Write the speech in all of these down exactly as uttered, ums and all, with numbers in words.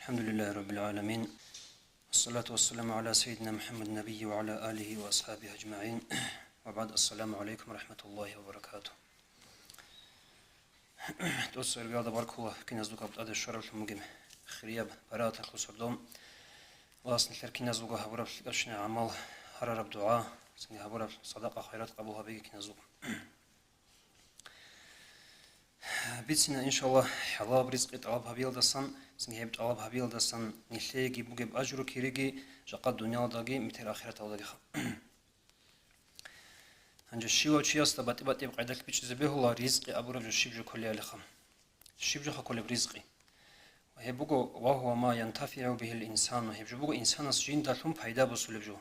الحمد لله رب العالمين. والصلاة والسلام على سيدنا محمد النبي وعلى آله وأصحابه أجمعين. وبعد، السلام عليكم ورحمة الله وبركاته. Дуца иргаялда баркула киназулго гьаб тӀаде щвараб лъун бугеб хирияб барааталъул сордо. Аллагьас нилъер киназулго гьабураб лъикӀабщинаб гӀамал, гьарараб дугӀа, цинги гьабураб садакъа-хайрат къабул гьабеги киназулго. Бицина, иншаллагь, хӀалалаб ризкъи тӀалаб гьабиялдасан, цинги гьеб тӀалаб гьабиялдасан нилъееги бугеб ажру-кириги жакъа дуниялалдаги метер ахираталдаги. Гьанже щивав чиясда батӀи-батӀияб къайдалъ бичӀчӀизе бегьула ризкъи абураб жо щиб жо кколеялиха. Щиб жоха кколеб ризкъи? Гьеб буго, «Ва гьува ма янтафигӀу бигьил инсану», гьеб жо буго инсанас жиндалъун пайда босулеб жо.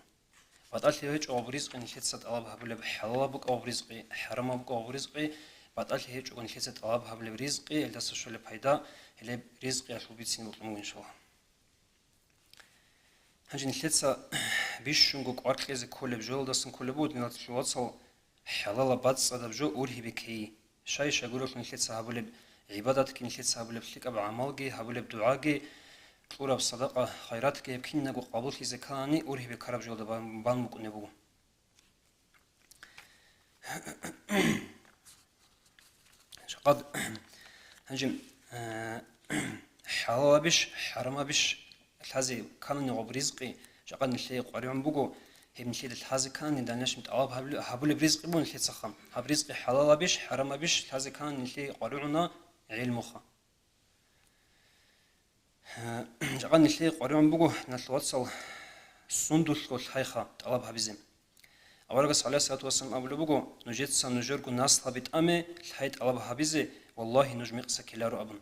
БатӀалъи гьечӀо гьаб ризкъи нилъеца тӀалаб гьабулеб, хӀалалаб букӀа гьаб ризкъи, хӀарамаб букӀа гьаб ризкъи, батӀалъи гьечӀого нилъеца тӀалаб гьабулеб ризкъи, гьелдаса щолеб пайда, гьелеб ризкъиялъул бицин букӀун бугин, иншаллагь. Гьанже нилъеца бищунго кӀвар кьезе кколеб жоялдасан кколеб буго, диналъул вацал, хӀалалаб бацӀцӀадаб жо ургьибе ккей. Щай-щай гурелъул нилъеца гьабулеб гӀибадатги, нилъеца гьабулеб лъикӀаб гӀамалги, гьабулеб дугӀаги, кьураб садакъа-хайратги гьеб кинабго къабуллъизе кканани, ургьибе ккараб жоялда бан, бан букӀунеб буго. Жакъад, гьанже, э, хӀалалабищ, хӀарамабищ лъазе кканани гьаб ризкъи, жакъад нилъее къваригӀун буго, гьеб нилъеда лъазе кканани, данлъим тӀалаб гьабли-, гьабулеб ризкъи буго нилъецаха. Гьаб ризкъи хӀалалабищ, хӀарамабищ лъазе кканани нилъее къваригӀуна гӀилмуха. Жакъа нилъее къваригӀун буго, диналъул вацал, сундулъго лъайха тӀалаб гьабизе. Аварагас, гӀалайгьиссалату вассалам, абулеб буго, нужеца нужерго наслаби тӀаме лъай тӀалаб гьабизе, валлагьи, нуж мекъса ккеларо абун.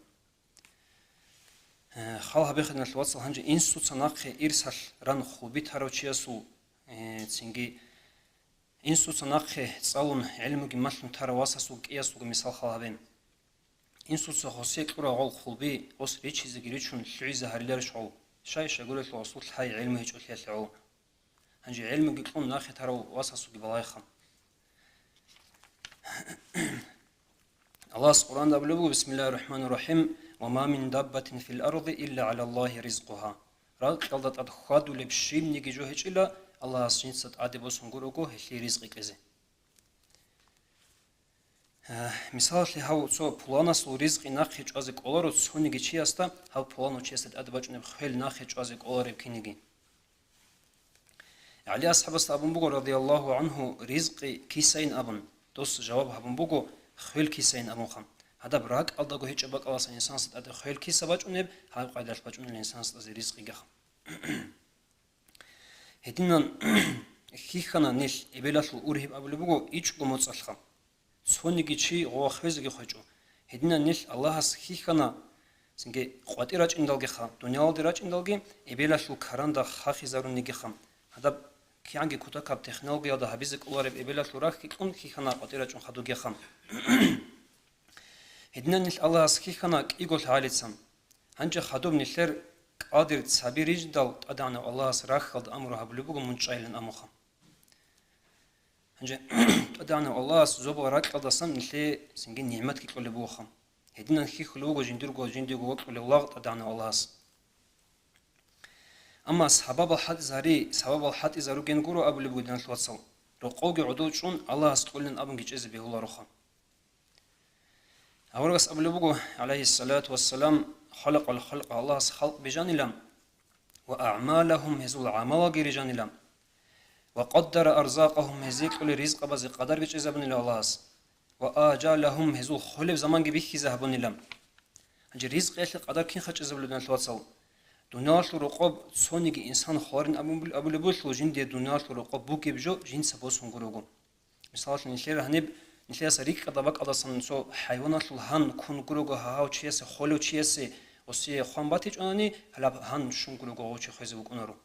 Хал гьабеха, диналъул вацал, гьанже инсуца нахъе ирсалъ ран хулби тарав чиясул, э, цинги инсуца нахъе цӀалун гӀилмуги малъун тарав васасул кӀиясулго мисал хал гьабе. Инсуца гъосе кьурав гъол хулби, гъос ричизеги ричун лъугӀизе гьариларищ гъол? Щай-щай гурелъул гъосул лъай гӀилму гьечӀолъиялъе гӀол. Гьанже гӀилмуги кьун нахъе тарав васасулги балагьеха. Аллагьас Къуръанда абулеб буго, бисмиллагьир рахӀманир рахӀим, «Ва ма мин даббатин фил арди илля гӀала Аллагьи ризкъугьа». Ракьалда тӀад хьвадулеб щибниги жо гьечӀила, Аллагьас жинца тӀаде босун гурого гьелъие ризкъи кьезе. Э, мисалалъе, гьав цо пуланасул ризкъи нахъе чӀвазе кӀоларо цониги чиясда, гьав пуланав чиясда тӀаде бачӀунеб хвел нахъе чӀвазе кӀолареб киниги. ГӀали асхӀабасда абун буго, радияллагьу гӀангьу, ризкъи кисайин абун, дос жаваб гьабун буго, хвел кисайин абунха. Гьадаб ракӀалдаго гьечӀеб бакӀаласа инсанасда тӀаде хвел киса бачӀунеб, гьаб къайдалъ бачӀунел инсанасдазе ризкъигиха. Гьединан хьихьана нилъ, эбелалъул ургьиб абулеб буго ичӀго моцӀалъха. Цониги чи гъова хвезеги хвечӀо. Гьединан нилъ Аллагьас хьихьана, цинги къватӀи рачӀиндалгиха, дуниялалде рачӀиндалги, эбелалъул каранда хахизарунигиха. Гьадаб кигӀанги кутакаб технологиялда гьабизе кӀолареб эбелалъул рахьги кьун хьихьана къватӀи рачӀун хадубгиха. Гьединан нилъ Аллагьас хьихьана кӀиго лъагӀалицан. Гьанже хадуб нилъер кӀалдир цаби рижидал, ТӀадегӀанав Аллагьас рахьалда амру гьабулеб буго мун чӀайилан амуха. Гьанже ТӀадегӀанав Аллагьас зобал ракьалдасан нилъее цинги нигӀматги кьолеб бугоха. Гьединан хьихьулев вуго жиндирго жиндиего вокьулев лагъ ТӀадегӀанав Аллагьас. Амма сабабал хӀатӀизари, сабабал хӀатӀизаруген гуро абулеб буго, диналъул вацал, рокъовги гӀодов чӀун Аллагьас кьолин абунги чӀезе бегьулароха. Аварагас абулеб буго, гӀалайгьиссалату вассалам, «Халакъал халкъа», Аллагьас халкъ бижанила, «ва агӀмалагьум», гьезул гӀамалаги рижанила, «ва къаддара арзакъагьум», гьезие кьолел ризкъабазе къадарги чӀезабунила Аллагьас, «ва ажалагьум», гьезул холеб заманги бихьизе гьабунила. Гьанже ризкъиялъе къадар кинха чӀезабулеб, диналъул вацал? Дуниялалъул рокъоб цониги инсан холарин абун-, абулеб бугелъул, жиндие дуниялалъул рокъоб бугеб жо жинца босун гурого. Мисалалъе, нилъер гьаниб, нилъеца рикӀкӀада бакӀалдасан цо хӀайваналъул гьан ккун гурого гьав чиясе, холев чиясе, осие хъван батичӀонани, гьалаб гьан щун гурого гъов чи хвезе вукӀунаро.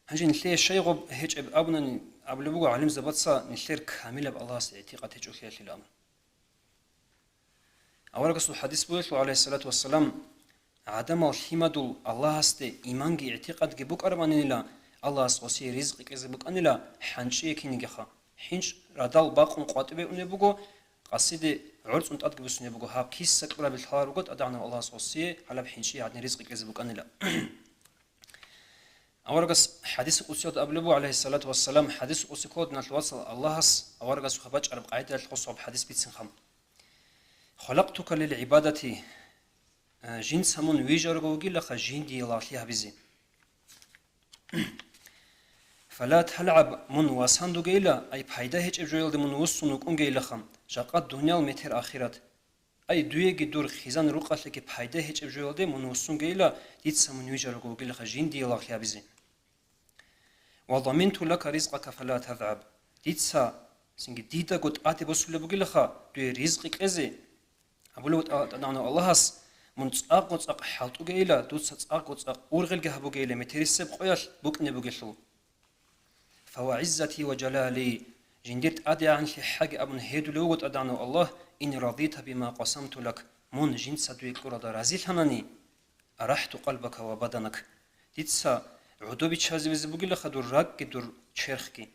Гьанже нилъее щай гъоб гьечӀеб абунани, абулеб буго гӀалимзабаца, нилъер камилаб Аллагьасде гӀитикъад гьечӀолъиялъилан. Аварагасул хадис бугелъул, гӀалайгьиссалату вассалам, гӀадамал лъимадул Аллагьасде иманги игӀтикъадги букӀарабанила, Аллагьас гъосие ризкъи кьезе букӀанила хӀанчӀие кинигиха. ХӀинчӀ радал бакъун къватӀибе унеб буго, Къасиде гӀорцӀун тӀадги буссунеб буго, гьаб киса кьураб лъалар руго ТӀадегӀанав Аллагьас гъосие гьалаб хӀинчӀи гӀадин ризкъи кьезе букӀанила. Аварагас хӀадис къудсиялда абулеб буго, гӀалайгьиссалату вассалам, хӀадис къудси ккола, диналъул вацал, Аллагьас аварагасухъа бачӀараб къагӀидаялъ гъосаб хӀадис бицинха. «Халакътука лил гӀибадати», э, жинца мун вижарго вугилаха жиндие лагълъи гьабизе. «Фала талгӀаб», мун васан дугейила, ай пайда гьечӀеб жоялде мун вуссун вукӀунгейилаха, жакъа дуниял метер ахират. Ай дуеги дур хизан рукъалъеги пайда гьечӀеб жоялде мун вуссунгейила, дица мун вижарго вугилаха жиндие лагълъи гьабизе. «Ва заминту лака ризкъака фала тазгӀаб». Дица, цинги дидаго тӀаде босулеб бугилаха дуе ризкъи кьезе. Абулев ТӀа-, ТӀадегӀанав Аллагьас, мун цӀакъго цӀакъ хӀалтӀугейила, дуца цӀакъго цӀакъ ургъелги гьабугейила метерисеб къоялъ букӀине бугелъул. «Фавагьиззати ва жалали», жиндир ТӀадегӀанлъи хӀаги абун гьедулев вуго ТӀадегӀанав Аллагь, «ин радита бима къасамту лак», мун жинца дуе кьуралда разилъанани, «арахӀту къалбака ва баданак», дица гӀодобиччазевизе бугилаха дур ракӀги дур черхги.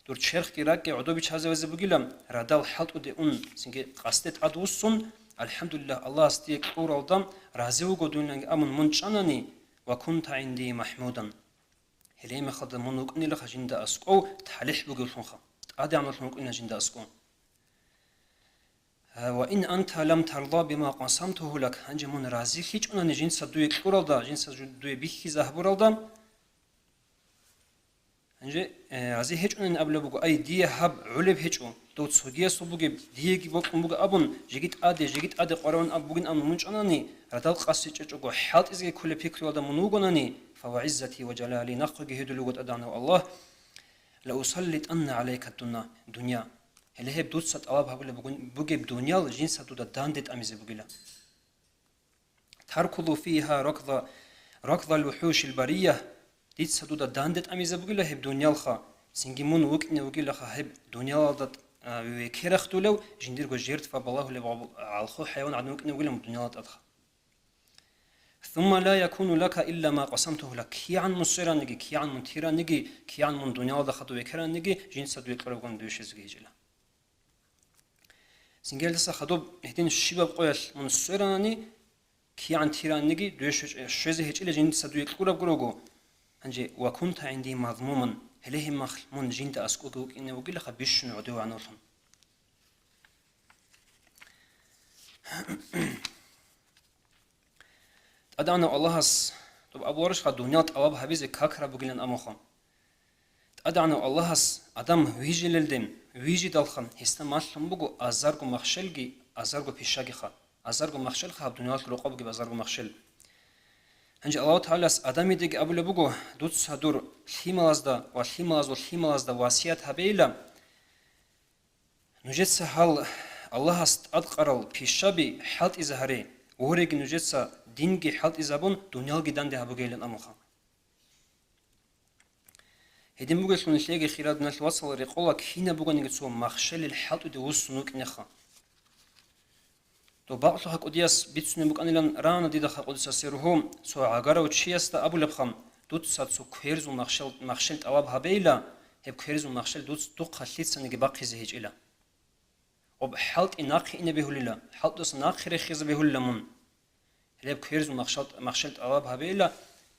Дур черхги ракӀги гӀодобиччазевизе бугила, радал хӀалтӀуде ун, цинги къасде тӀадвуссун, «АлхӀамдулиллагь, Аллагьас дие кьуралда рази вуго дуниялги», амун мун чӀанани, «ва кунта гӀинди махӀмудан». Гьеле мехалда мун вукӀунилаха жинда аскӀов талихӀ бугевлъунха, тӀадегӀанлъун вукӀунила жинда аскӀов. «Ва ин анта лам тарда бима къасамтугьу лак», гьанже мун разилъичӀунани жинца дуе кьуралда, жинца жу-, дуе бихьизе гьабуралда, гьанже, э, рази гьечӀунани абулеб буго, ай, дие гьаб гӀолеб гьечӀо, дов цогиясул бугеб, диеги бокьун буго абун, жеги тӀаде, жеги тӀаде къваригӀун аб бугин абун мун чӀанани, радал къаси чӀечӀого хӀалтӀизеги кколеб пикруялда мун вугонани, «фавагьиззати ва жалали», нахъеги гьедулев вуго ТӀадегӀанав Аллагь, «лаусаллитӀанна гӀалайка дунна», дунъя. Гьеле гьеб дуца тӀалаб гьабулеб бугун-, бугеб дуниял жинца дуда данде тӀамизе бугила. «Таркуду фигьа ракда, ракдал вухӀушил бария», дица дуда данде тӀамизе бугила гьеб дуниялха, цинги мун вукӀине вугилаха гьеб дуниялалда, а, векерах дулев, жиндирго жертва балагьулеб гӀалху хӀайван гӀадин вукӀине вугила мун дуниялалда тӀадха. «Сумма ла якуну лака илла ма къасамтугьу лак», кигӀан мун свераниги, кигӀан мун тираниги, кигӀан мун дуниялалда хадув векераниги, жинца дуе кьурабгун дуе щвезеги гьечӀила. Цинги гьелдаса хадуб гьедин щибаб къоялъ мун сверанани, кигӀан тираниги дуе щвечӀ-, щвезе гьечӀила жинца дуе кьурабго руго. Гьанже, «ва кунта гӀинди мазмуман», гьеле гьеб мехалъ мун жинда аскӀовги вукӀине вугилаха бищун гӀодов гӀанавлъун. ТӀадегӀанав Аллагьас, доб абуларищха, дуниял тӀалаб гьабизе какараб бугилан абунха. ТӀадегӀанав Аллагьас адам вижилелде, вижидалха гьесда малъун буго азарго махщелги, азарго пишагиха, азарго махщелха гьаб дуниялалъул рокъоб бугеб азарго махщел. Гьанже Аллагьу ТагӀалас Адамидеги абулеб буго, дуца дур лъималазда ва лъималазул лъималазда васият гьабейила, нужеца гьал Аллагьас тӀадкъарал пишаби хӀалтӀизе гьаре, вореги нужеца динги хӀалтӀизабун, дуниялги данде гьабугейилан абунха. Гьедин бугелъул нилъеги, хириял диналъул вацал, рекъола кинаб бугониги цо махщелил хӀалтӀуде вуссун вукӀинеха. Доб бакълъухъа кӀудияс бицунеб букӀанилан рагӀана дида Къудсиялъул РухӀ, цо гӀагарав чиясда абулебха, дуца цо кверзул махщел, махщел тӀалаб гьабейила, гьеб кверзул махщел дуц духъа лъицаниги бахъизе гьечӀила. Гъоб хӀалтӀи нахъе ине бегьулила, хӀалтӀудаса нахъе рехизе бегьулила мун. Гьеб кверзул махщел, махщел тӀалаб гьабейила,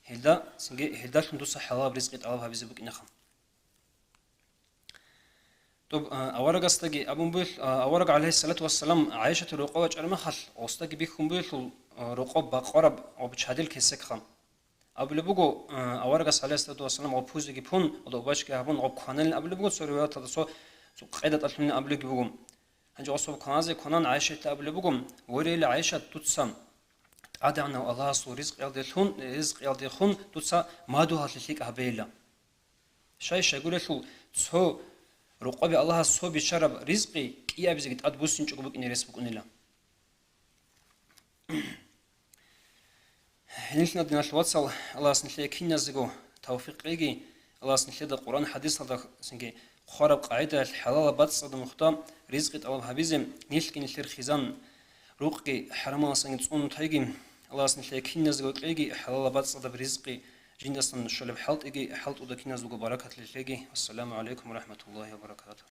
гьелда, цинги гьелдалъун дуца хӀалалаб ризкъи тӀалаб гьабизе букӀинеха. Тоб, а, аварагасдаги абун бугелъ, а, авараг, гӀалайгьиссалату вассалам, ГӀайшатил рокъов вачӀараб мехалъ, гъосдаги бихьун бугелъул, а, рокъоб бакъвараб гъоб чадил кесекха. Абулеб буго, а, аварагас, гӀалайгьиссалату вассалам, гъоб пузеги пун, гъоб убачги гьабун, гъоб кваналин абулеб буго, цо риваяталда цо, цо къеда тӀалъунин абулебги буго. Гьанже гъосул кваназе кванан ГӀайшатда абулеб буго, Ворейила ГӀайшат, дуца ТӀадегӀанав Аллагьасул ризкъиялдехун, ризкъиялдехун дуца мадугьаллъи лъикӀ гьабейила. Щай-щайгурелъул цо рокъобе Аллагьас цо биччараб ризкъи кӀиабизеги тӀад буссинчӀого букӀине рес букӀунила. Гьенилъ, диналъул вацал, Аллагьас нилъее киназего тавфикъ кьеги, Аллагьас нилъеда Къуръан хӀадисалда цинги хъвараб къагӀидаялъ хӀалалаб бацӀцӀадаб нухда ризкъи тӀалаб гьабизе, нилъги нилъер хизан, рукъги хӀарамаласанги цӀунун тайги, Аллагьас нилъее киназего кьеги, хӀалалаб бацӀцӀадаб ризкъи, жиндасан щолеб хӀалтӀиги, хӀалтӀуда киназулго баракат лъеги. Ассаламу гӀалайкум ва рахӀматуллагьи ва баракатугь.